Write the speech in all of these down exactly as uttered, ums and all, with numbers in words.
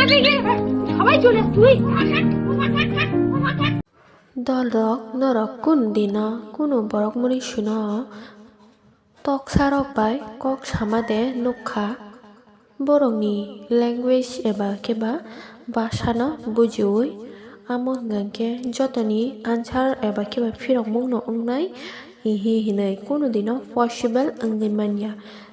Dolrok norok kun dino kunu borok mwnwi suno toksarok bai kok sama de nukha. Borokni language eba khe ba bhasano bujiwi amo hwnkha khe jotoni answer eba khe ba phirokmungno wngnai hihi hinwi kunu dino possible wngwi manya.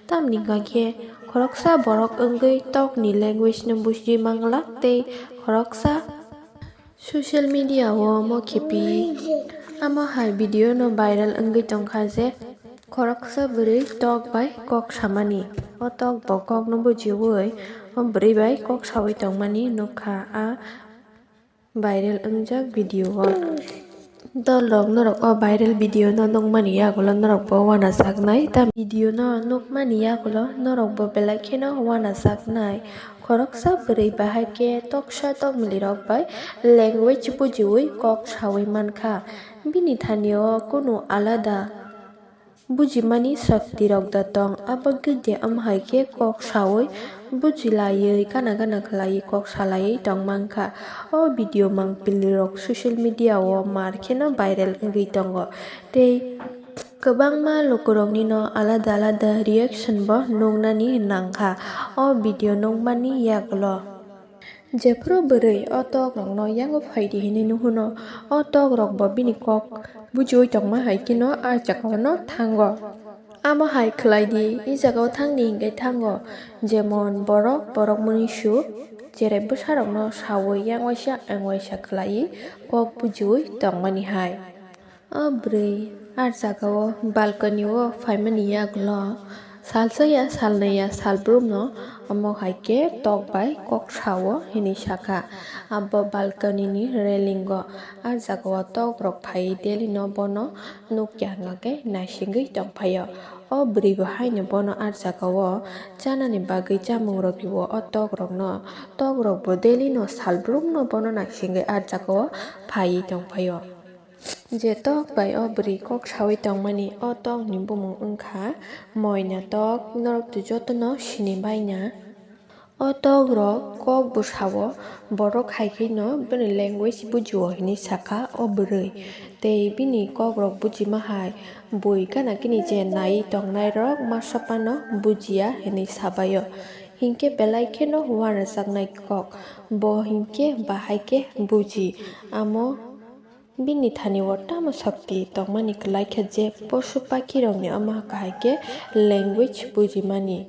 Tamni hwnkha khe khoroksa borok wngwi tokni language no buji manglak tei khoroksa social media o mo khipi amo hai video no viral wngwi tongkha je khoroksa bwrwi tok bai kok samani. O tok bo kok no bujiwi o bwrwi bai kok sawi tongmani nukha a viral wngjak video o. Dolrok norok o viral video no nukmani yagulo norok bo uanajak nai. Tam video no nukmani yagulo norok bo belai kheno uanajak nai. Khoroksa bwrwi bahai khe toksa tokmili rok bai language bujiwi kok sawi mankha. Bini thani o kunu alada bujimani shakti rok da tong, abo gide wng hai khe kok sawi bujilaiwi gana gana khlaiwi kok salaiwi tong mankha. O video mangpili rok social media o mar kheno viral wngwi tongo tei kwbangma lukurokni no alada alada reaction bo nuknani nangkha o video nukmani yagulo. Jephru bwrwi o tok rokno yango phaidi hinwi nuhuno, o tok rok bo bini kok bujiwi tongma hai kheno a jagao no thango. Amo hai khlai di, i jagao thangni hinkhe thango, jemon borok borok mwnwi su, cherai bwsa rokno sawi yang waisa ang waisa khlaiwi kok bujiwi tongmani hai. O bwrwi a jagao balcony o phaimani yagulo salsa ya salnwi ya salbrumno omo hai khe tok bai kok sao hinwi sakha. Abo balcony ni railing o a jagao tok rok phaiwi daily no bono nukya hwnkha khe naisingwi tongphaio. O bwrwi bo haino bono a jagao chanani bagwi chamung rw rio o tok rokno. Tok rok bo daily no salbrumno bono naisingwi a jagao phaiwi tongphaio. Je tok bai o bwrwi kok sawi tongmani, o tokni bumung wngkha Moina tok, norok to jotono sini baina. O tok rok kok bwsao borok hai kheno bini language bujio hinwi sakha o bwrwi. Tei bini kok rok bujima hai bui gana gini je naiwi tongnai rok masa phano bujia hinwi sabaio. Hinkhe belai kheno uanajaknai kok, bo hinkhe bahai khe buji. Amo Bini thani o tamo sakti tongmani kwlai kha je posu pakirokni omo kahai khe language bujimani.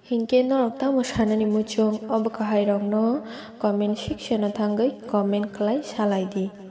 Hinkhe norok tamo sanani muchung obo kahairokno comment section o thangwi comment khlai salai di.